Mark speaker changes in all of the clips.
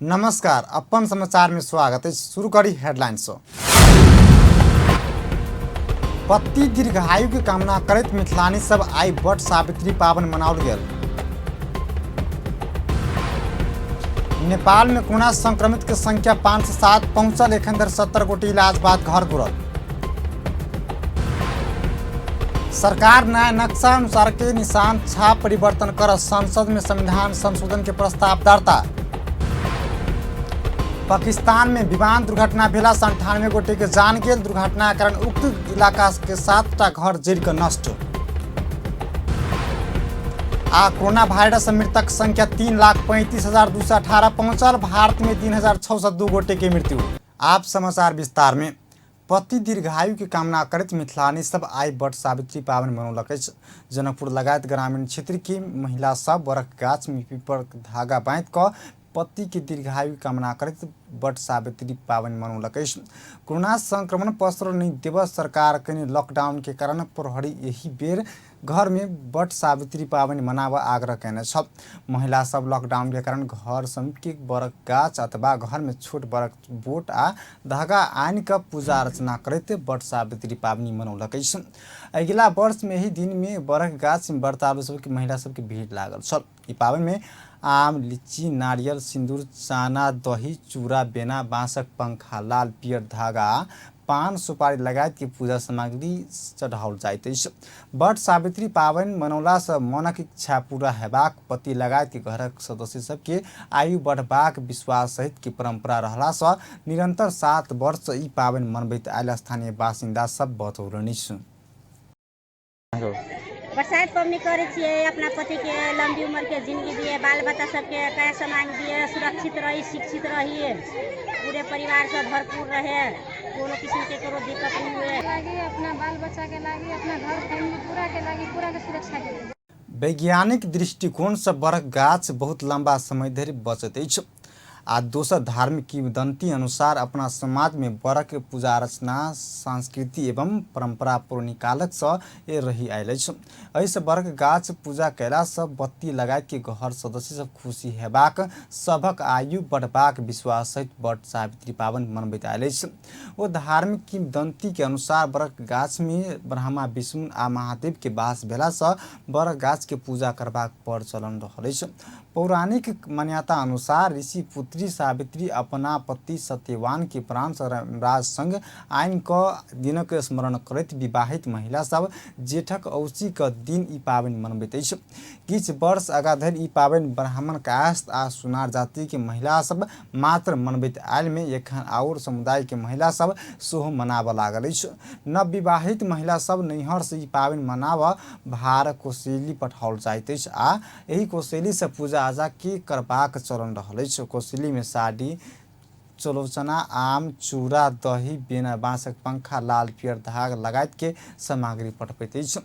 Speaker 1: नमस्कार, अपन समाचार में स्वागत है। शुरू करी हेडलाइन से। पति दीर्घायु के कामना करैत मिथिलानी सब आई वट सावित्री पावन मनाओल गेल। नेपाल में कोरोना संक्रमित के संख्या 507 पहुंचल, एखन धरि 70 गोटे इलाज बाद घर घुरल। सरकार नया नक्शा अनुसार के निशान छाप परिवर्तन कर संसद में संविधान संशोधन के प्रस्ताव दर्ता। पाकिस्तान में विमान दुर्घटना भेला से 98 गोटे के जान गेल। दुर्घटना के कारण उक्त इलाका के 7टा घर जरि के नष्ट। आ कोरोना वायरस से मृतक संख्या 3,35,218 पहुंचल। भारत में 3,602 गोटे के मृत्यु। आप समाचार विस्तार में। पति दीर्घायु के कामना करैत मिथिलानी सब आई वट सावित्री पावन मनौलक अछि। जनकपुर लगायत ग्रामीण क्षेत्र की महिला सब बरक गाछ में पीपर धागा बाँधि कऽ पति के दीर्घायु कामना करैत वट सावित्री पावन मनौलक अछि। कोरोना संक्रमण पसरल नहि देबऽ सरकार कनि लॉकडाउन के कारण प्रहरी एहि बेर घर में वट सावित्री पावनि मनाबऽ आग्रह कयने छल। महिला सब लॉकडाउन के कारण घर समीप के बरक गाछ अथवा घर में छोट बरक बोट आ धागा आनि कऽ पूजा अर्चना करैत वट सावित्री पावनि मनौलक अछि। अगिला वर्ष में एहि दिन में बरक गाछ में व्रतालु सबके महिला सबके भीड़ लागल छल। ई पावनि में आम, लीची, नारियल, सिंदूर, चाना, दही, चूड़ा, बेना, बाँसक पंखा, लाल पियर धागा, पान सुपारी लगायत के पूजा सामग्री चढ़ाओल जाइत अछि। वट सावित्री पावनि मनौलासँ मनक इच्छा पूरा हेबाक, पति लगायत के घरक सदस्य सबके आयु बढ़बाक विश्वास सहित के परंपरा रहलासँ निरंतर 7 वर्ष ई पावनि मनबैत आयल स्थानीय बासिन्दा सब बतौलनि अछि।
Speaker 2: बरसाइत पबनी करै छियै, अपना पतिके लम्बी उम्रके जिन्दगी दिए, बाल बच्चा सबके काया समांग दिए, सुरक्षित रही, शिक्षित रही, पूरे परिवार सब भरपूर रहे, कोनो किसिमके कोनो दिक्कत नहीं हुए।
Speaker 3: लागि अपना बाल बच्चा के लागि, अपना घर फैमिली पूरा के लागि, पूरा के सुरक्षा के लागि।
Speaker 1: वैज्ञानिक दृष्टिकोणसँ बरक गाछ बहुत लम्बा समय धरि बचैत अछि आ दोसर धार्मिक किंवदंती अनुसार अपना समाज में बरक पूजा अर्चना संस्कृति एवं परंपरा पौराणिक कालसँ रहि आयल अछि। एहिसँ बरक गाछ पूजा कयलासँ बत्ती लगायत के घर सदस्य सब खुशी हेबाक, सभक आयु बढ़बाक विश्वास सहित वट सावित्री पावन मनबैत आयल अछि। ओ धार्मिक किंवदंती के अनुसार बरक गाछ में ब्रह्मा, विष्णु आ महादेव के वास भेलासँ बरक गाछ के पूजा करबाक प्रचलन रहल अछि। पौराणिक मान्यता अनुसार ऋषि पुत्री सावित्री अपना पति सत्यवान के प्राण यमराज संग आनि कऽ दिनक स्मरण करैत विवाहित महिला सब जेठक औसी के दिन ई पाबनि मनबैत अछि। किछु वर्ष आगा धरि ई पाबनि ब्राह्मण कायस्थ आ सुनार जाति के महिला सब मात्र मनबैत आयल में एखन आओर समुदाय के महिला सब सेहो मनाबऽ लागल अछि। नवविवाहित महिला सब नैहर से ई पाबनि मनाबऽ भार कोसेली पठाओल जाइत अछि आ एहि कोसेलीसँ पूजा आजा के करबाक चलन रहल अछि। कोसेलीमे साड़ी, चलोचना, आम, चूड़ा, दही, बेना, बाँसक पंखा, लाल पियर धाग लगायत के सामग्री पठबैत अछि।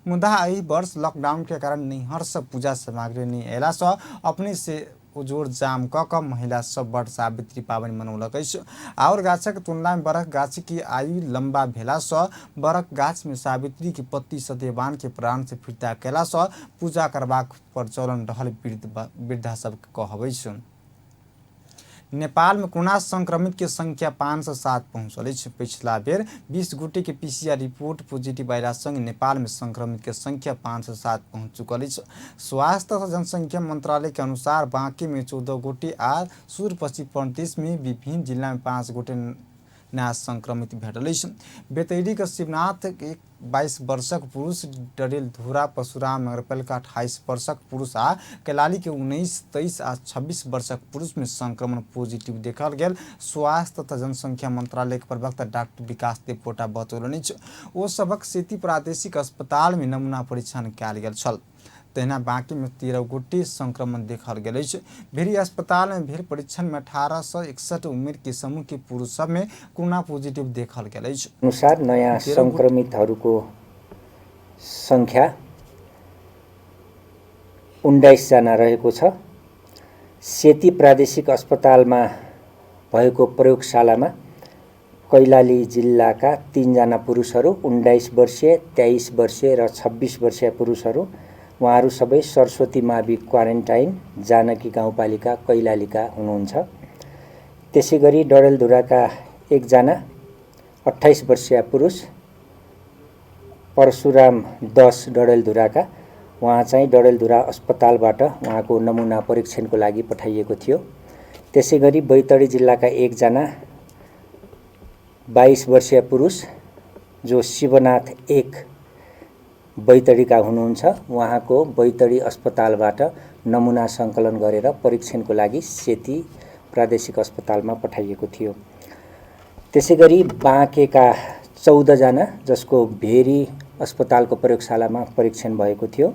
Speaker 1: मुदा एहि वर्ष लॉकडाउन के कारण नैहरसँ पूजा सामग्री नहि अयलासँ अपने से उजोर जाम कऽ कऽ महिला सब वट सावित्री पाबनि मनौलक अछि। आओर गाछक तुलना में बरक गाछ के आयु लंबा भेलासँ बरक गाछ में सावित्री के पति सत्यवान के प्राण से फिर्ता कयलासँ पूजा करबाक प्रचलन रहल वृद्धा सबके कहब अछि। नेपाल में कोरोना संक्रमित के संख्या 507 पहुंचल अछि। पिछला बेर 20 गोटे के पीसीआर रिपोर्ट पॉजिटिव अयला संग नेपाल में संक्रमित के संख्या 507 पहुंच चुकल अछि। स्वास्थ्य तथा जनसंख्या मंत्रालय के अनुसार बांकी में 14 गोटे आ सुदूरपश्चिम प्रदेश में विभिन्न जिला में 5 गोटे नया संक्रमित भेटल अछि। बेतैरी के शिवनाथ एक 22 वर्षक पुरुष, डडेलधुरा परशुराम नगरपालिका 28 वर्षक पुरुष आ कैलाली के 19, 23 आ 26 वर्षक पुरुष में संक्रमण पॉजिटिव देखल गेल स्वास्थ्य तथा जनसंख्या मंत्रालय के प्रवक्ता डॉक्टर विकास देवकोटा बतौलनि अछि। ओ सभक सेती प्रादेशिक अस्पताल में नमूना परीक्षण कयल गेल छल। तहिना बाँकी में 13 गोटे संक्रमण देखल गेल अछि। भेरी अस्पताल में भेल परीक्षण में 18 से 61 उम्र के समूह के पुरुष सब में कोरोना पॉजिटिव देखल गेल अछि।
Speaker 4: अनुसार नयाँ
Speaker 1: 13 गोटे
Speaker 4: सङ्क्रमितहरूको सङ्ख्या 19 जना रहेको छ। सेती प्रादेशिक अस्पतालमा भएको प्रयोगशालामा कैलाली जिल्लाका 3 जना पुरुषहरू, 19 वर्षीय, 23 वर्षीय र 26 वर्षीय पुरुषहरू, उहाँहरू सबै सरस्वती मावि क्वारेन्टाइन जानकी गाउँपालिका कैलालीका हुनुहुन्छ। त्यसै गरी डडेलधुराका एकजना 28 वर्षीय पुरुष परशुराम 10 डडेलधुराका, उहाँ चाहिँ डडेलधुरा अस्पतालबाट उहाँको नमुना परीक्षणको लागि पठाइएको थियो। त्यसै गरी बैतडी जिल्लाका एकजना 22 वर्षीय पुरुष जो शिवनाथ 1 बैतडीका हुनुहुन्छ, उहाँको बैतडी अस्पतालबाट नमुना सङ्कलन गरेर परीक्षणको लागि सेती प्रादेशिक अस्पतालमा पठाइएको थियो। त्यसै गरी बाँकेका 14 जना जसको भेरी अस्पतालको प्रयोगशालामा परीक्षण भएको थियो,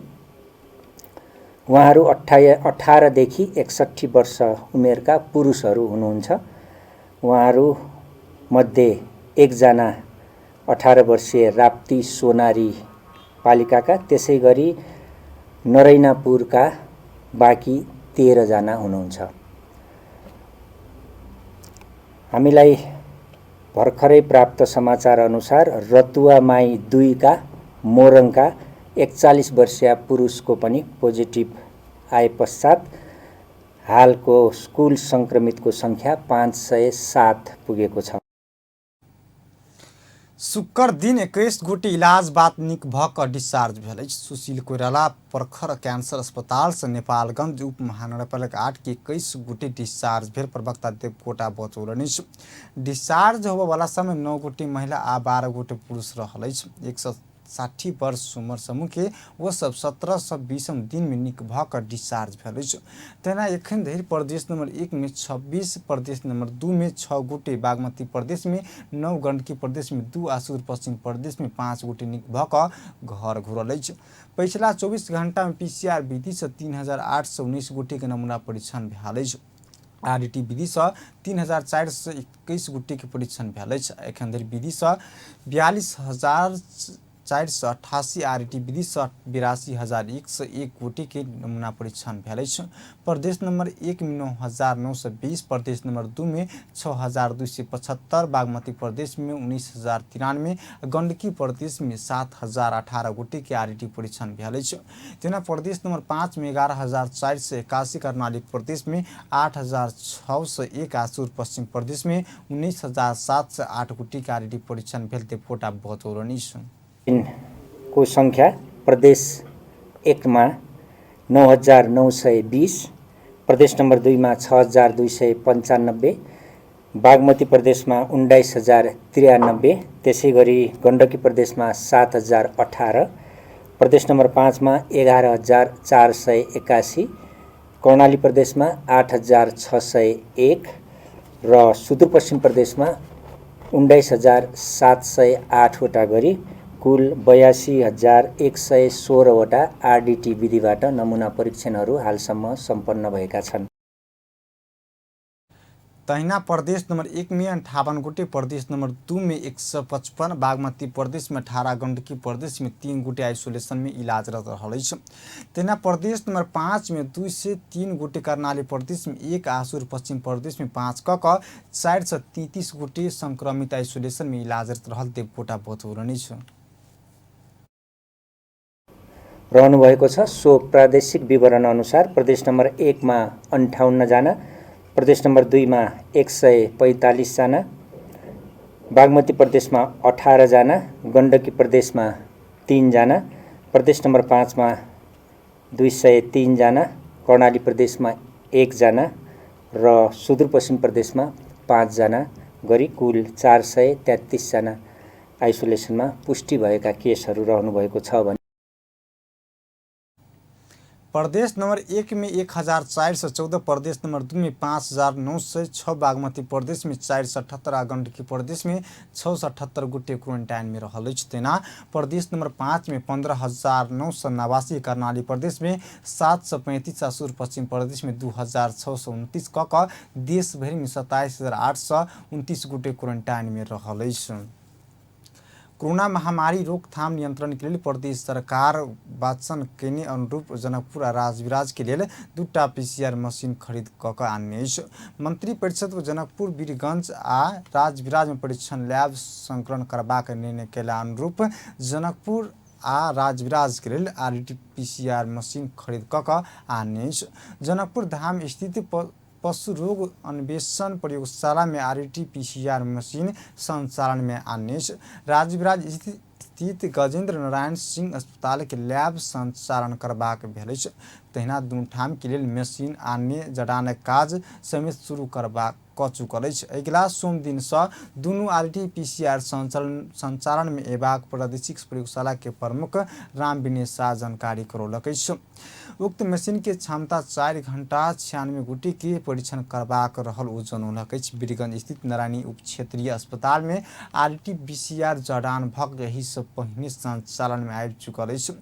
Speaker 4: उहाँहरू 18 देखि 61 वर्ष उमेरका पुरुषहरू हुनुहुन्छ। उहाँहरू मध्ये एकजना 18 वर्षीय राप्ती सोनारी पालिकाका, त्यसै गरी नरैनापुरका बाँकी 13 जना हुनुहुन्छ। हामीलाई भर्खरै प्राप्त समाचार अनुसार रतुवामाई 2 का मोरङका 41 वर्षीय पुरुषको पनि पोजिटिभ आए पश्चात हालको कुल सङ्क्रमितको सङ्ख्या 507 पुगेको छ।
Speaker 1: शुक्र दिन 21 गोटे इलाज बाद निक भ क डिस्चार्ज भेल अछि। सुशील कोइराला प्रखर कैंसर अस्पताल से नेपालगंज उप महानगरपालिका 8 के 21 गोटे डिस्चार्ज भेल प्रवक्ता देवकोटा बतौलनि अछि। डिस्चार्ज होबयवला समय 9 गोटे महिला आ 12 गोटे पुरुष रहल अछि। 160 वर्ष उम्र समूह के ओ सब 17 से 20 दिन में निक भ क डिस्चार्ज भेल अछि। तहिना एखन धरि प्रदेश नंबर 1 में 26, प्रदेश नंबर 2 में 6 गोटे, बागमती प्रदेश में 9, गंडकी प्रदेश में 2 आ सुदूरपश्चिम प्रदेश में 5 गोटे निक भ क घर घुरल अछि। पछिला 24 घंटा में पीसीआर विधि से 3819 गोटे के नमूना परीक्षण भेल अछि। आरडीटी विधि से 3421 गोटे के परीक्षण भेल अछि। एखन धरि विधि से 42,488 आरटी विधि से 82,101 गोटे के नमूना परीक्षण भेल अछि। प्रदेश नंबर 1 में 9,920, प्रदेश नंबर 2 में 6,275, बागमती प्रदेश में 19,093, गंडकी प्रदेश में 7,018 गोटे के आरटी परीक्षण भेल अछि। तहिना प्रदेश नंबर 5 में 11,481, कर्णाली प्रदेश में 8,601 आ सुदूरपश्चिम प्रदेश में 19,708 गोटे के आरटी परीक्षण भेल देवकोटा बतौलनि अछि।
Speaker 4: को सङ्ख्या प्रदेश 1 मा 9,920, प्रदेश नम्बर 2 मा 6,295, बागमती प्रदेशमा 19,093, त्यसै गरी गण्डकी प्रदेशमा 7,018, प्रदेश नम्बर 5 मा 11,481, कर्णाली प्रदेशमा 8,601 र सुदूरपश्चिम प्रदेशमा 19,708 वटा गरी कुल 82,116 वटा आरडीटी विधिबाट नमुना परीक्षणहरू हालसम्म सम्पन्न भएका छन्।
Speaker 1: तहिना प्रदेश नंबर 1 में 58 गोटे, प्रदेश नंबर 2 में 155, बागमती प्रदेश में 18, गंडकी प्रदेश में 3 गोटे आइसोलेशन में इलाजरत रहल अछि। तहिना प्रदेश नंबर 5 में 203 गोटे, कर्णाली प्रदेश में 1 आ सुदूरपश्चिम प्रदेश में 5 क 433 गोटे संक्रमित आइसोलेशन में इलाजरत रहल देवकोटा बतौलनि अछि।
Speaker 4: रहनुभएको छ। सो प्रादेशिक विवरण अनुसार प्रदेश नम्बर 1 मा 58 जना, प्रदेश नम्बर 2 मा 145 जना, बागमती प्रदेशमा 18 जना, गण्डकी प्रदेशमा 3 जना, प्रदेश नम्बर 5 मा 203 जना, कर्णाली प्रदेशमा 1 जना र सुदूरपश्चिम प्रदेशमा 5 जना गरी कुल 433 जना आइसोलेसनमा पुष्टि भएका केसहरू रहनुभएको छ भने
Speaker 1: प्रदेश नंबर 1 में 1414, प्रदेश नंबर 2 में 5906, बागमती प्रदेश में 478 आ गंडकी प्रदेश में 678 गोटे क्वारेंटाइन में रहल अछि। तहिना प्रदेश नंबर 5 में 15,989, कर्णाली प्रदेश में 735 आ सुदूरपश्चिम प्रदेश में 2,629 क देशभरि में 27,829 गोटे क्वारेंटाइन में रहल अछि। कोरोना महामारी रोकथाम नियंत्रण के लेल प्रदेश सरकार वाचन केने अनुरूप जनकपुर आ राजविराज के लेल 2टा पीसीआर मशीन खरीद क आनने अछि। मंत्री परिषद जनकपुर, वीरगंज आ राजविराज में परीक्षण लैब संकलन करबाक निर्णय कयला अनुरूप जनकपुर आ राजविराज के लेल आरटीपीसीआर मशीन खरीद क आनने अछि। जनकपुर धाम स्थित पशु रोग अन्वेषण प्रयोगशाला में आरटी-पीसीआर मशीन संचालन में आनने। राजविराज स्थित गजेंद्र नारायण सिंह अस्पताल के लैब संचालन करबाक भेल अछि। तहिना दुनू ठाम के लेल मशीन आनने जडानक काज समेत शुरू करबाक कऽ चुकल अछि। अगिला सोम दिनसँ दुनू आरटी-पीसीआर संचालन में एबाक प्रादेशिक प्रयोगशाला के प्रमुख रामविनय शाह जानकारी करौलक अछि। उक्त मशीन के क्षमता 4 घंटा 96 गोटे के परीक्षण करबाक रहल ओ जनौलक अछि। वीरगंज स्थित नारायणी उप क्षेत्रीय अस्पताल में आरटी-पीसीआर जडान भऽ एहि सँ पहिने संचालन में आबि चुकल अछि।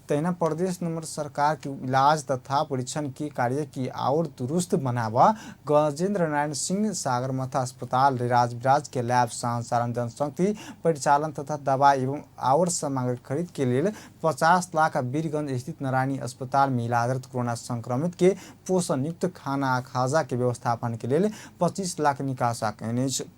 Speaker 1: तहिना प्रदेश नंबर सरकार के इलाज तथा परीक्षण के कार्य की और दुरुस्त बनाबऽ गजेंद्र नारायण सिंह सागरमाथा अस्पताल राजविराज के लैब संचालन, जनशक्ति परिचालन तथा दवा एवं और सामग्री खरीद के लेल 50 लाख, वीरगंज स्थित नारायणी अस्पताल में इलाजरत कोरोना संक्रमित के पोषण युक्त खाना आ खाजा के व्यवस्थापन के लेल 25 लाख निकासा कयने अछि।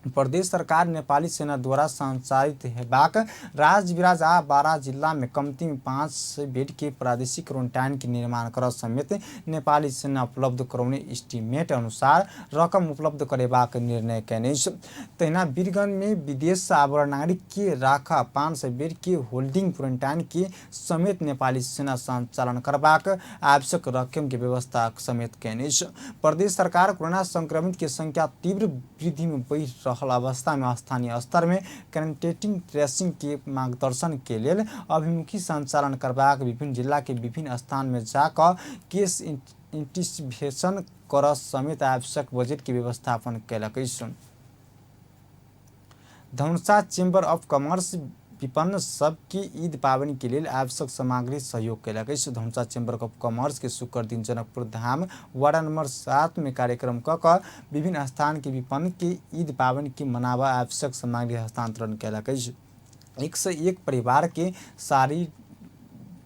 Speaker 1: प्रदेश सरकार नेपाली सेना द्वारा संचालित हेबाक राजविराज आ बारा जिला में कमती में 500 बेड के प्रादेशिक क्वारेंटाइन के निर्माण कर समेत नेपाली सेना उपलब्ध करौने एस्टीमेट अनुसार रकम उपलब्ध करेबाक निर्णय कयने अछि। तहिना वीरगंज में विदेश से आबल नागरिक के राखा 500 बेड के होल्डिंग क्वारेंटाइन के समेत नेपाली सेना संचालन करबाक आवश्यक रकम के व्यवस्था समेत कयने अछि। प्रदेश सरकार कोरोना संक्रमित के संख्या तीव्र वृद्धि में बढ़ि रहल अवस्था में स्थानीय स्तर में कॉन्टैक्ट ट्रेसिंग के मार्गदर्शन के लेल अभिमुखी संचालन करबाक, विभिन्न जिला के विभिन्न स्थान में जाकऽ केस इंटेंसिफिकेशन कर समेत आवश्यक बजट के व्यवस्थापन कयलक अछि। धनुषा चैम्बर ऑफ कॉमर्स विपन्न सबके ईद पाबनि के लेल आवश्यक सामग्री सहयोग कयलक अछि। धनुषा चैम्बर ऑफ कॉमर्स के शुक्र दिन जनकपुर धाम वार्ड नंबर 7 में कार्यक्रम कऽ कऽ विभिन्न स्थान के विपन्न के ईद पाबनि के मनाबऽ आवश्यक सामग्री हस्तांतरण कयलक अछि। 101 परिवार के साड़ी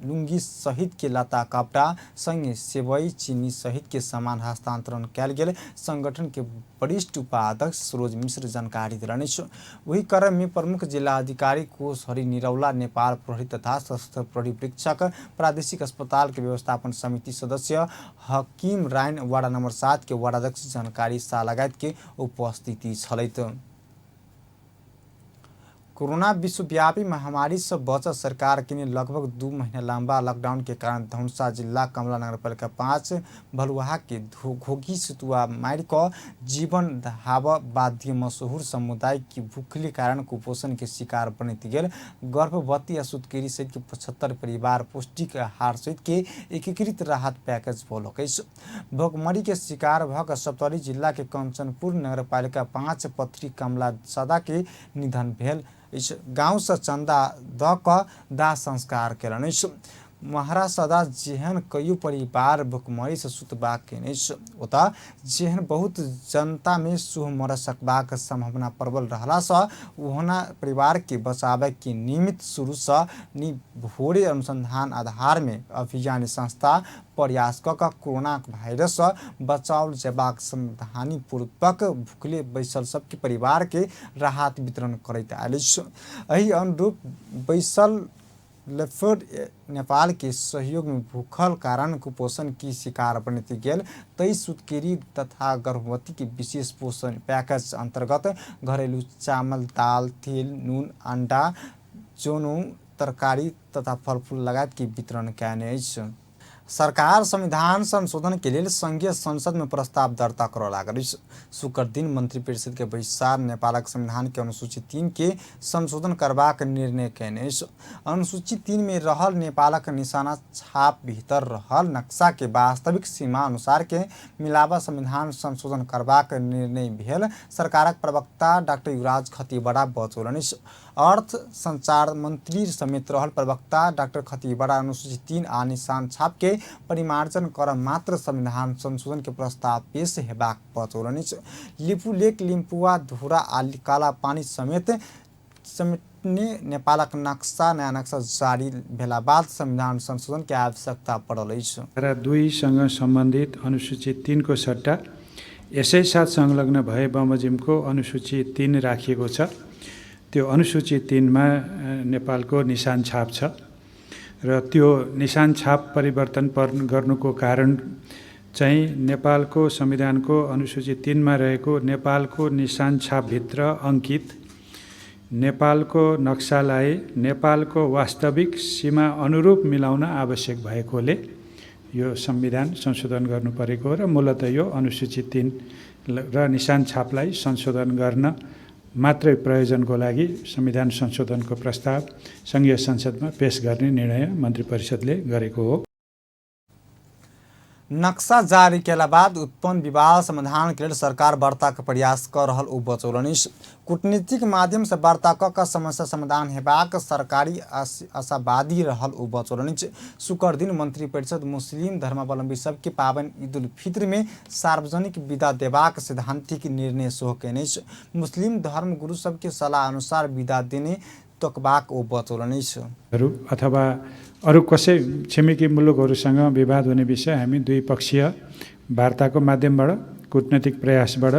Speaker 1: लुंगी सहित के लता कपड़ा संगे सेवई चीनी सहित के सामान हस्तांतरण कयल गेल संगठन के वरिष्ठ उपाध्यक्ष सरोज मिश्र जानकारी देलनि अछि। ओहि क्रम में प्रमुख जिलाधिकारी कोष हरि निरौला, नेपाल प्रहरी तथा सशस्त्र प्रहरी परीक्षक, प्रादेशिक अस्पताल के व्यवस्थापन समिति सदस्य हकीम रायन, वार्ड नंबर 7 के वार्डाध्यक्ष जानकारी शाह लगायत के उपस्थिति छलैत। कोरोना विश्वव्यापी महामारी से बचत सरकार के लगभग 2 महीना लंबा लॉकडाउन के कारण धनुषा जिला कमला नगरपालिका 5 भलुहा के घोघी सितुआ मारि कऽ जीवन धाब बाध्य मशहूर समुदाय की भूखले कारण कुपोषण के शिकार बनैत गेल गर्भवती आ सुतकेरी सहित के 75 परिवार पौष्टिक आहार सहित के एकीकृत राहत पैकेज पौलक अछि। भोगमरी के शिकार भऽ कऽ सप्तरी जिला के कंचनपुर नगरपालिका 5 पथरी कमला सदा के निधन भेल अछि। गाँव से चंदा दऽ कऽ दाह संस्कार केलनि अछि। महाराज सदा जेहन कईयो परिवार भुखमरी से सुतबाक केने अछि, ओतऽ जेहन बहुत जनता में सेहो मर सकबाक संभावना प्रबल रहला सँ ओहना परिवार के बचाबय के निमित्त शुरू सँ नि भोरे अनुसंधान आधार में अभियान संस्था प्रयास कऽ कऽ कोरोना वायरस सँ बचाओल जेबाक सावधानी पूर्वक भुखले बैसल सबके परिवार के राहत वितरण करैत आयल अछि। एहि अनुरूप बैसल लेफर्ड नेपाल के सहयोग में भूखल कारण कुपोषण की शिकार बनैत गेल 23 सुतकेरी तथा गर्भवती के विशेष पोषण पैकेज अंतर्गत घरेलू चामल, दाल, तेल, नून, अंडा, जोनो, तरकारी तथा फलफूल लगायत के वितरण कयने अछि। सरकार संविधान संशोधन के लेल संघीय संसद में प्रस्ताव दर्ता करऽ लागल अछि। शुक्र दिन मंत्रिपरिषद के बैसार नेपालक संविधान के अनुसूची 3 के संशोधन करबाक निर्णय कयने अछि। अनुसूची 3 में रहल नेपालक निशाना छाप भीतर रहल नक्शा के वास्तविक सीमा अनुसार के मिलावा संविधान संशोधन करबाक निर्णय भेल सरकारक प्रवक्ता डाक्टर युवराज खतिवड़ा बतौलनि अछि। अर्थ संचार मंत्री समेत रहल प्रवक्ता डाक्टर खतिवड़ा अनुसूची 3 आ निशान छाप के परिमार्जन कर मात्र संविधान संशोधन के प्रस्ताव पेश हेबाक बतौलनि अछि। लिपुलेख, लिम्पुआ, धुरा आ काला पानी समेत समेटने नेपालक नक्शा नयाँ नक्शा जारी भेला बाद संविधान संशोधन के आवश्यकता पड़ल अछि।
Speaker 5: धारा 2 सँग सम्बन्धित अनुसूची 3 को सट्टा यसै साथ संलग्न भए बमोजिमको अनुसूची 3 राखिएको छ। त्यो अनुसूची 3 मा नेपालको निशान छाप छ र त्यो निशान छाप परिवर्तन गर्नुको कारण चाहिँ नेपालको संविधानको अनुसूची 3 मा रहेको नेपालको निशान छापभित्र अङ्कित नेपालको नक्सालाई नेपालको वास्तविक सीमा अनुरूप मिलाउन आवश्यक भएकोले यो संविधान संशोधन गर्नु परेको हो र मूलत यो अनुसूची 3 र निशान छापलाई संशोधन गर्न मात्रै प्रयोजनको लागि संविधान संशोधनको प्रस्ताव सङ्घीय संसदमा पेश गर्ने निर्णय मन्त्री परिषदले गरेको हो।
Speaker 1: नक्शा जारी केला बाद उत्पन्न विवाद समाधान के लेल सरकार वार्ता के प्रयास कर रहल ओ बतौलनि। कूटनीतिक माध्यम से वार्ता क समस्या समाधान हेबाक सरकारी आशावादी रहल ओ बतौलनि। शुक्र दिन मंत्री परिषद मुस्लिम धर्मावलंबी सबके पावन ईद उल फित्र में सार्वजनिक विदा देबाक सैद्धांतिक निर्णय सेहो कयने अछि। मुस्लिम धर्म गुरु सबके सलाह अनुसार विदा देने तोकबाक ओ बतौलनि।
Speaker 5: अथवा अरू कसै छिमेकी मुलुकहरूसँग विवाद हुने विषय हामी द्विपक्षीय वार्ताको माध्यमबाट कूटनीतिक प्रयासबाट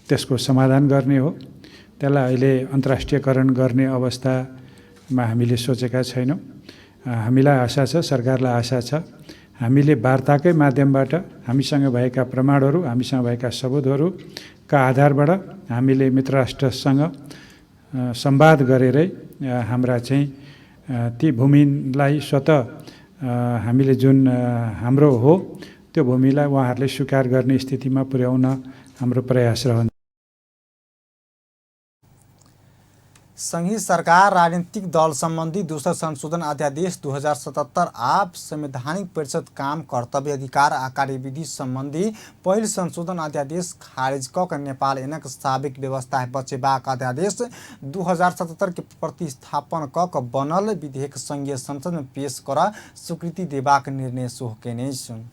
Speaker 5: त्यसको समाधान गर्ने हो। त्यसलाई अहिले अन्तर्राष्ट्रियकरण गर्ने अवस्थामा हामीले सोचेका छैनौँ। हामीलाई आशा छ, सरकारलाई आशा छ, हामीले वार्ताकै माध्यमबाट हामीसँग भएका प्रमाणहरू, हामीसँग भएका सबुतहरूका आधारबाट हामीले मित्र राष्ट्रसँग संवाद गरेरै हाम्रा चाहिँ ती भूमिलाई स्वतः हामीले जुन हाम्रो हो त्यो भूमिलाई उहाँहरूले स्वीकार गर्ने स्थितिमा पुर्याउन हाम्रो प्रयास रहन्छ।
Speaker 1: संघीय सरकार राजनीतिक दल संबंधी दोसर संशोधन अध्यादेश 2077 आ संवैधानिक परिषद काम कर्तव्य अधिकार आ कार्यविधि संबंधी पहिल संशोधन अध्यादेश खारिज क नेपाल ऐनक साबिक व्यवस्था बचेबाक अध्यादेश 2077 के प्रतिस्थापन क बनल विधेयक संघीय संसद में पेश कर स्वीकृति देबाक निर्णय सेहो कयने अछि।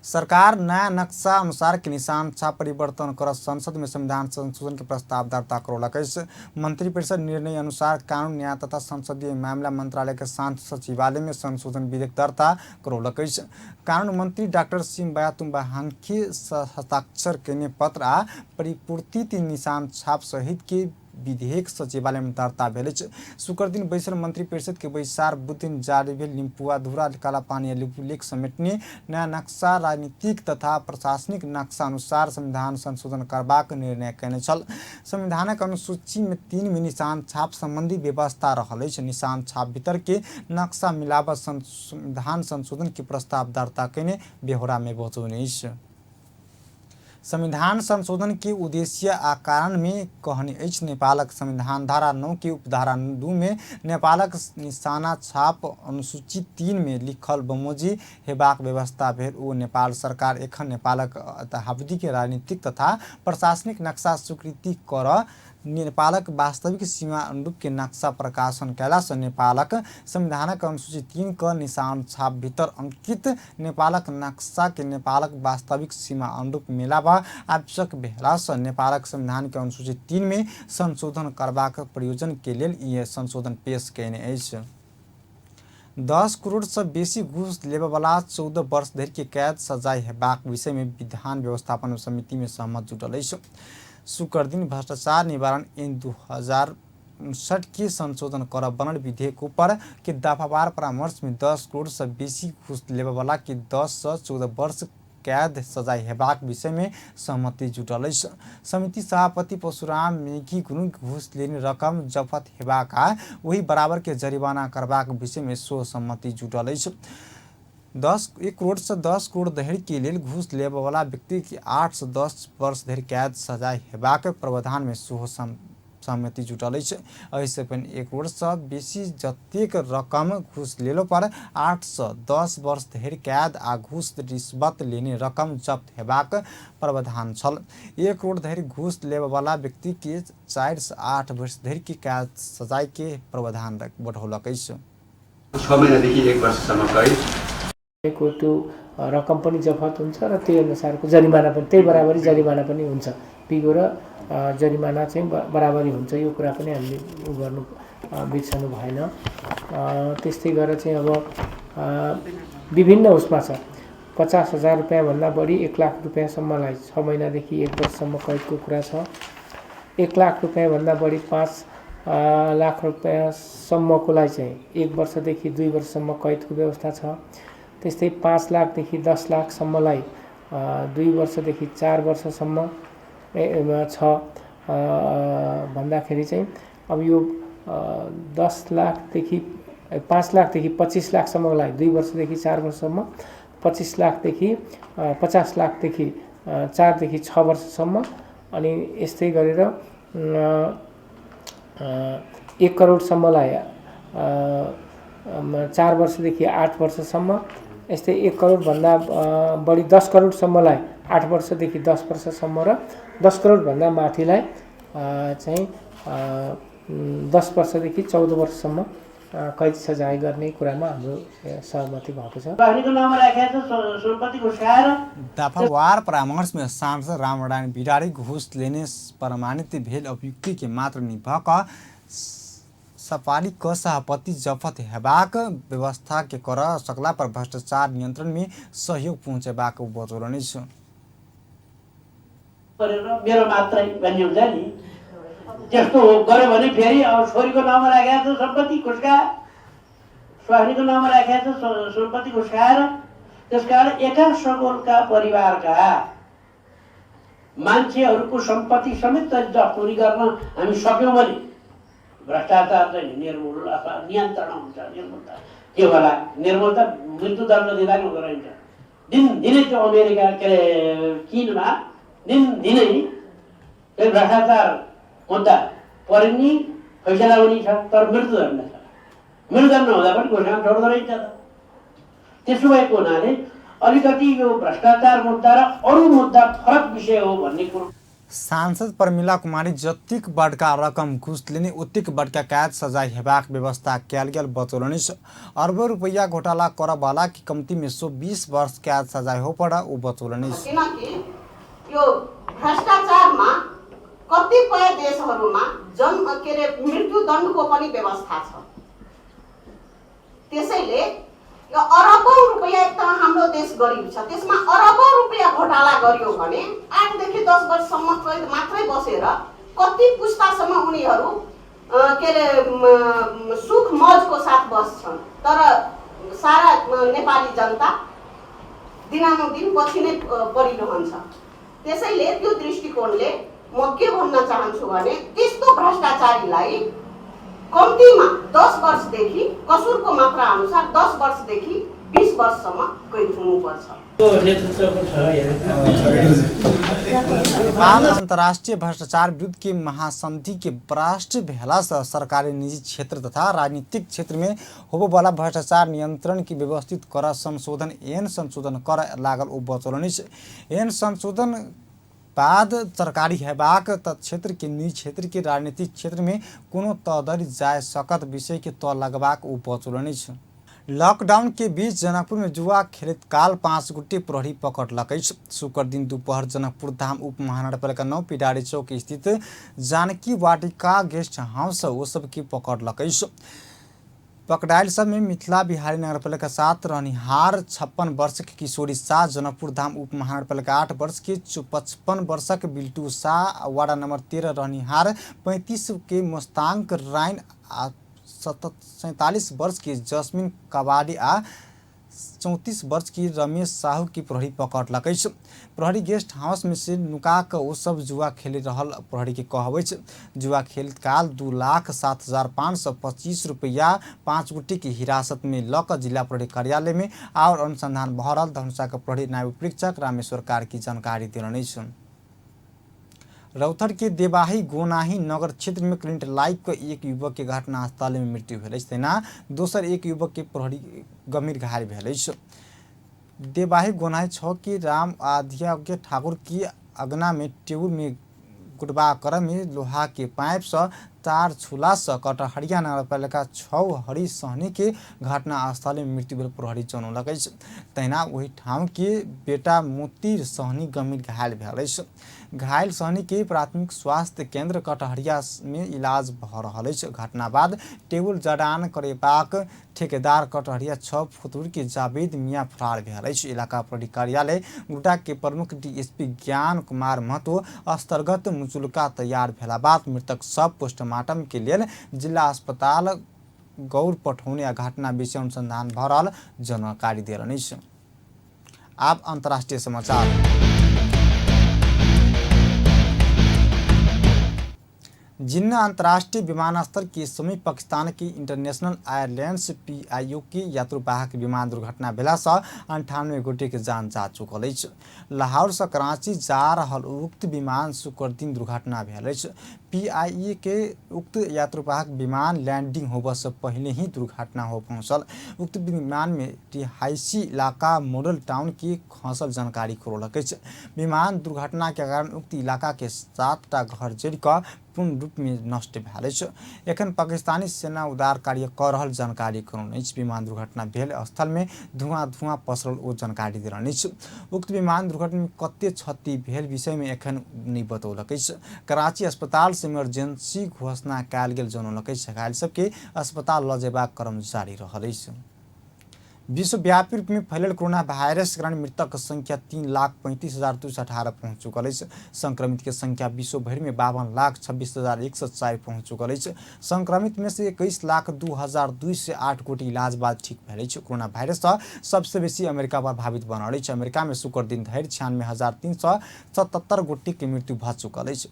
Speaker 1: सरकार नया नक्शा अनुसार के निशान छाप परिवर्तन कर संसद में संविधान संशोधन के प्रस्ताव दर्ता करौलक अछि। मंत्रिपरिषद निर्णय अनुसार कानून न्याय तथा संसदीय मामला मंत्रालय के शांति सचिवालय में संशोधन विधेयक दर्ता करौलक अछि। कानून मंत्री डॉक्टर सिंह तुम्बाहांकी हस्ताक्षर कयने पत्र आ परिपूर्तित निशान छाप सहित के विधेयक सचिवालय में दर्ता भेल अछि। शुक्र दिन बैसल मंत्री परिषद के बैसार बुध दिन जारी भेल लिम्पुआ धुरा कालापानी लिपुलेख समेटने नया नक्शा राजनीतिक तथा प्रशासनिक नक्शा अनुसार संविधान संशोधन करबाक निर्णय कयने छल। संविधानक अनुसूची में 3 में निशान छाप संबंधी व्यवस्था रहल अछि। निशान छाप भीतर के नक्शा मिलावट संविधान संशोधन के प्रस्ताव दर्ता कयने बेहोरा में बतौने अछि। संविधान संशोधन के उद्देश्य आ कारण में कहने अछि नेपालक संविधान धारा 9 के उपधारा 2 में नेपालक निशाना छाप अनुसूची 3 में लिखल बमोजी हेबाक व्यवस्था भेल ओ नेपाल सरकार एखन नेपालक अद्यावधि के राजनीतिक तथा प्रशासनिक नक्शा स्वीकृति कर नेपालक वास्तविक सीमा अनुरूप के नक्शा प्रकाशन कयलासँ नेपालक संविधानक अनुसूची 3 क निशान छाप भीतर अंकित नेपालक नक्शा के नेपालक वास्तविक सीमा अनुरूप मिलाबा आवश्यक भेलासँ नेपालक संविधान के अनुसूची 3 में संशोधन करबाक प्रयोजन के लेल ई संशोधन पेश कयने अछि। 10 करोड़ से बेसी घूस लेबयवला 14 वर्ष धरि के कैद सजाय हेबाक विषय में विधान व्यवस्थापन समिति में सहमत जुटल अछि। शुक्र दिन भ्रष्टाचार निवारण ऐन 2059 के संशोधन कर बनल विधेयक ऊपर के दफावार परामर्श में 10 करोड़ से बेसी घूस लेबयवला के 10 से 14 वर्ष कैद सजाय हेबाक विषय में सहमति जुटल अछि। समिति सभापति परशुराम मेघी गुरुङ घूस लेने रकम जफत हेबाक आ वही बराबर के जरिमाना करबाक विषय में सेहो सहमति जुटल अछि। 1 करोड़ से 10 करोड़ धरि के लेल घूस लेबयवला व्यक्ति के 8 से 10 वर्ष धरि कैद सजाय हेबाक प्रावधान में सेहो सहमति जुटल अछि। एहिसँ पहिने 1 करोड़ से बेसी जतेक रकम घूस लेलो पर 8 से 10 वर्ष धरि कैद आ घूस रिश्वत लेने रकम जब्त हेबाक प्रावधान छल। 1 करोड़ धरि घूस लेबयवला व्यक्ति के 4 से 8 वर्ष धरि के कैद सजाय के प्रावधान बढ़ौलक अछि।
Speaker 6: 6 महिनादेखि 1 वर्षसम्म कैद
Speaker 7: को त्यो रकम पनि जफत हुन्छ र त्यही अनुसारको जरिमाना पनि त्यही बराबरी जरिमाना पनि हुन्छ। बिगो र जरिमाना चाहिँ बराबरी हुन्छ। यो कुरा पनि हामीले गर्नु बिर्सनु भएन। त्यस्तै गरेर चाहिँ अब विभिन्न उसमा छ 50,000 रुपियाँभन्दा बढी 1 लाख रुपियाँसम्मलाई 6 महिनादेखि 1 वर्षसम्म कैदको कुरा छ। 1 लाख रुपियाँभन्दा बढी 5 लाख रुपियाँसम्मकोलाई चाहिँ 1 वर्षदेखि 2 वर्षसम्म कैदको व्यवस्था छ। त्यस्तै 5 लाखदेखि 10 लाखसम्मलाई 2 वर्षदेखि 4 वर्षसम्म छ भन्दाखेरि चाहिँ अब यो 10 लाखदेखि 5 लाखदेखि 25 लाखसम्मलाई 2 वर्षदेखि 4 वर्षसम्म, 25 लाखदेखि 50 लाखदेखि 4 देखि 6 वर्षसम्म, अनि यस्तै गरेर 1 करोडसम्मलाई 4 वर्षदेखि 8 वर्षसम्म, यस्तै 1 करोडभन्दा बढी 10 करोडसम्मलाई 8 वर्षदेखि 10 वर्षसम्म र 10 करोडभन्दा माथिलाई चाहिँ 10 वर्षदेखि 14 वर्षसम्म कैद सजाय गर्ने कुरामा हाम्रो सहमति भएको छ।
Speaker 1: दफावार परामर्श में सांसद रामनारायण बिरारी घूस लेने प्रमाणित भेल अभियुक्ति के मात्र निभा क सफारी क सहपति जफत हेबाक व्यवस्था के कर सकला पर भ्रष्टाचार नियंत्रण में सहयोग पहुंचेबाक बतौलनि।
Speaker 8: मेरो मात्रै भन्ने हुन्छ नि, त्यस्तो गऱ्यो भने फेरि अब छोरीको नाममा राखेको छ सम्पत्ति खुस्का, स्वास्नीको नाममा राखेको छ सम्पत्ति खुस्काएर, त्यसकारण एका सगोलका परिवारका मान्छेहरूको सम्पत्ति समेत जफ्तुरी गर्न हामी सक्यौँ भने भ्रष्टाचार चाहिँ निर्मूल अथवा नियन्त्रण हुन्छ। निर्मूल त के होला, निर्मूल त मृत्युदण्ड दिँदा नि हुँदो रहेछ। दिनदिनै त्यो अमेरिका के अरे चिनमा दिनदिनै त्यो भ्रष्टाचार मुद्दा परिणी फैसला हुने छ, तर मृत्युदण्ड छ। मृत्युदण्ड हुँदा पनि घोषणा छोड्दो रहेछ त। त्यसो भएको हुनाले अलिकति यो भ्रष्टाचार मुद्दा र अरू मुद्दा फरक विषय हो भन्ने कुरो।
Speaker 1: सांसद प्रमिला कुमारी जतिक बड़का रकम घूस लेने ओतेक बड़का कैद सजाय हेबाक व्यवस्था कयल गेल बतौलनि। अरबों रुपैया घोटाला करऽवला के कम्ती में 120 वर्ष कैद सजाय हो पड़ ओ बतौलनि।
Speaker 9: किनकि यो भ्रष्टाचारमा कतिपय देशहरूमा जन्म के अरे मृत्युदण्डको पनि व्यवस्था छ। त्यसैले यो अरबौं रुपैयाँ, एक त हाम्रो देश गरिब छ, त्यसमा अरबौं रुपैयाँ घोटाला गरियो भने 8 देखि 10 वर्षसम्म कैद मात्रै बसेर कति पुस्तासम्म उनीहरू के अरे सुख मौजको साथ बस्छन्, तर सारा नेपाली जनता दिनानुदिन पछि नै परिरहन्छ। त्यसैले त्यो दृष्टिकोणले म के भन्न चाहन्छु भने त्यस्तो भ्रष्टाचारीलाई कम्तीमा 10 वर्षदेखि कसुरको मात्रा अनुसार 10 वर्षदेखि 20 वर्षसम्म कैद हुनुपर्छ।
Speaker 1: नेपाल अंतर्राष्ट्रीय भ्रष्टाचार विरुद्ध के महासंधि के पराष्ट भेला से सरकारी निजी क्षेत्र तथा राजनीतिक क्षेत्र में होबोवाला भ्रष्टाचार नियंत्रण की व्यवस्थित कर संशोधन एहन संशोधन कर लागल ओ बतौलनि। एहन संशोधन बाद सरकारी हेबाक क्षेत्र के निजी क्षेत्र के राजनीतिक क्षेत्र में कोनो तह जाय सकत विषय के तह लगबाक ओ बतौलनि। लॉकडाउन के बीच जनकपुर में जुआ खेलत काल 5 गोटे प्रहरी पकड़लक अछि। शुक्र दिन दोपहर जनकपुर धाम उप महानगरपालिका 9 पिडारी चौक स्थित जानकी वाटिका गेस्ट हाउस ओ सबके पकड़लक अछि। पकड़ायल सब में मिथिला बिहारी नगरपालिका 7 रहनिहार 56 वर्ष के किशोरी शाह, जनकपुर धाम उप महानगरपालिका 8 वर्ष के 55 वर्षक बिल्टू शाह, वार्ड नंबर 13 रहनिहार 35 के मुस्तांग राइन आ 47 वर्ष की जस्मिन कबाडी आ 34 वर्ष की रमेश साहू की प्रहरी पकड़लक अछि। प्रहरी गेस्ट हाउस में से नुका कऽ ओ सब जुआ खेलि रहल प्रहरी के कहब अछि। जुआ खेल काल 2,07,525 रुपैया 5 गोटे के हिरासत में लऽ कऽ जिला प्रहरी कार्यालय में और अनुसंधान भऽ रहल धनुषा के प्रहरी नायब उपरीक्षक रामेश्वर कार्की जानकारी देलनि अछि। रौथर के देवाही गोनाही नगर क्षेत्र में करंट लाइक के एक युवक के घटनास्थल में मृत्यु भेल अछि, तहिना दोसर एक युवक के प्रहरी गंभीर घायल भेल अछि। देवाही गोनाही 6 के राम आधिया के ठाकुर की अगना में टेबुल में गुटबा क्रम में लोहा के पाइप से तार छूला से कटहरिया नगरपालिका 6 हरि सहनी के घटनास्थल में मृत्यु भेल प्रहरी जनौलक अछि। तहिना ओहि ठाम के बेटा मोती सहनी गंभीर घायल भेल अछि। घायल सहनी के प्राथमिक स्वास्थ्य केंद्र कटहरिया में इलाज भऽ रहल अछि। घटना बाद टेबुल जडान करेबाक ठेकेदार कटहरिया 6 फुतुर के जावेद मियाँ फरार भेल अछि। इलाका प्रहरी कार्यालय गुटा के प्रमुख डीएसपी ज्ञान कुमार महतो अंतर्गत मुचुल्का तैयार भेला बाद मृतक सब पोस्टमार्टम के लेल जिला अस्पताल गौर पठौने आ घटना विषय अनुसंधान भऽ रहल जानकारी देलनि अछि। आब अंतर्राष्ट्रीय समाचार। जिन्ना अंतर्राष्ट्रीय विमानस्थल के समीप पाकिस्तान की इंटरनेशनल एयरलाइंस पीआईओ की यात्रुवाहक विमान दुर्घटना भेला सँ 98 गोटे के जान जा चुकल अछि। लाहौर सँ कराची जा रहल उक्त विमान शुक्र दिन दुर्घटना भेल अछि। पीआईए के उक्त यात्रुवाहक विमान लैंडिंग होबय सँ पहिले ही दुर्घटना हो पहुंचल। उक्त विमान में रिहायशी इलाका मॉडल टाउन के खसल जानकारी करौलक अछि। विमान दुर्घटना के कारण उक्त इलाका के 7टा घर जरि कऽ पूर्ण रूप में नष्ट भेल अछि। एखन पाकिस्तानी सेना उद्धार कार्य कऽ रहल जानकारी करौने अछि। विमान दुर्घटना भेल स्थल में धुआं धुआं पसरल ओ जानकारी देलनि अछि। उक्त विमान दुर्घटना में कते क्षति भेल विषय में एखन नहि बतौलक अछि। कराची अस्पताल से इमरजेंसी घोषणा कयल गेल जनौलक अछि। घायल सबके अस्पताल लऽ जेबाक क्रम जारी रहल अछि। विश्वव्यापी रूप में फैलल कोरोना वायरस के कारण मृतक संख्या 3,35,218 पहुंच चुकल अछि। संक्रमित के संख्या विश्व भरि में 52,26,104 पहुंच चुकल अछि। संक्रमित में से 21,02,208 गोटे इलाज बाद ठीक भेल अछि। कोरोना वायरस सँ सबसे बेसी अमेरिका प्रभावित बनल अछि। अमेरिका में शुक्र दिन धरि 96,377 गोटे के मृत्यु भऽ चुकल अछि।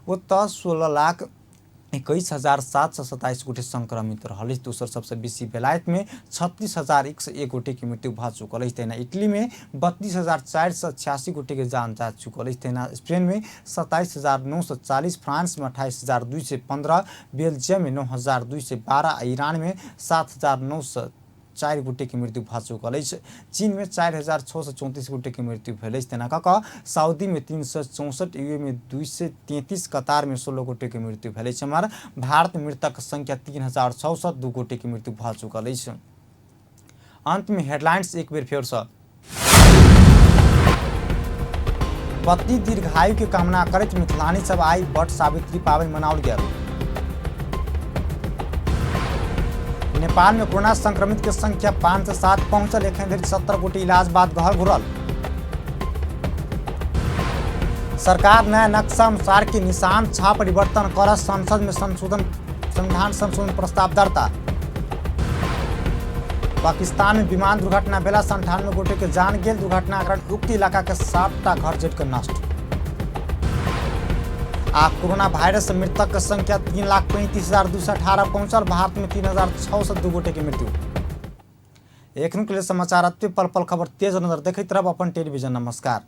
Speaker 1: ओतऽ 16,21,727 गोटे संक्रमित रहल अछि। दोसर सबसँ बेसी बेलायतमे 36,101 गोटेके मृत्यु भऽ चुकल अछि। तहिना इटलीमे 32,486 गोटेके जान जा चुकल अछि। तहिना स्पेनमे 27,940, फ्रांसमे 28,215, बेल्जियममे 9,212 आ ईरानमे 7,904 गोटेके मृत्यु भऽ चुकल अछि। चीनमे 4,634 गोटेके मृत्यु भेल अछि। तेना कऽ कऽ सऊदीमे 364, यूएमे 233, कतारमे 16 गोटेके मृत्यु भेल अछि। एम्हर भारत मृतक संख्या 3,602 गोटेके मृत्यु भऽ चुकल अछि। अंतमे हेडलाइंस एक बेर फेरसँ। पत्नी दीर्घायु के कामना करैत मिथिलानी सब आई वट सावित्री पाबनि मनाओल गेल। नेपाल में कोरोना संक्रमित के संख्या 507 पहुंचल। एखन धरि 70 गोटे इलाज बाद घर घुरल। सरकार नया नक्शा अनुसार के निशान छाप परिवर्तन कर संसद में संशोधन संविधान संशोधन प्रस्ताव दर्ता। पाकिस्तान में विमान दुर्घटना भेला 98 गोटे के जान गेल। दुर्घटना कारण उक्त इलाका के 7टा घर जरि कऽ नष्ट। आ कोरोना वायरस से मृतक के संख्या 3,35,218 पहुंचल। भारत में 3,602 गोटे के मृत्यु। एखन के लिए समाचार अति पल पल खबर तेज नजर देखैत रहब अपन टेलीविजन। नमस्कार।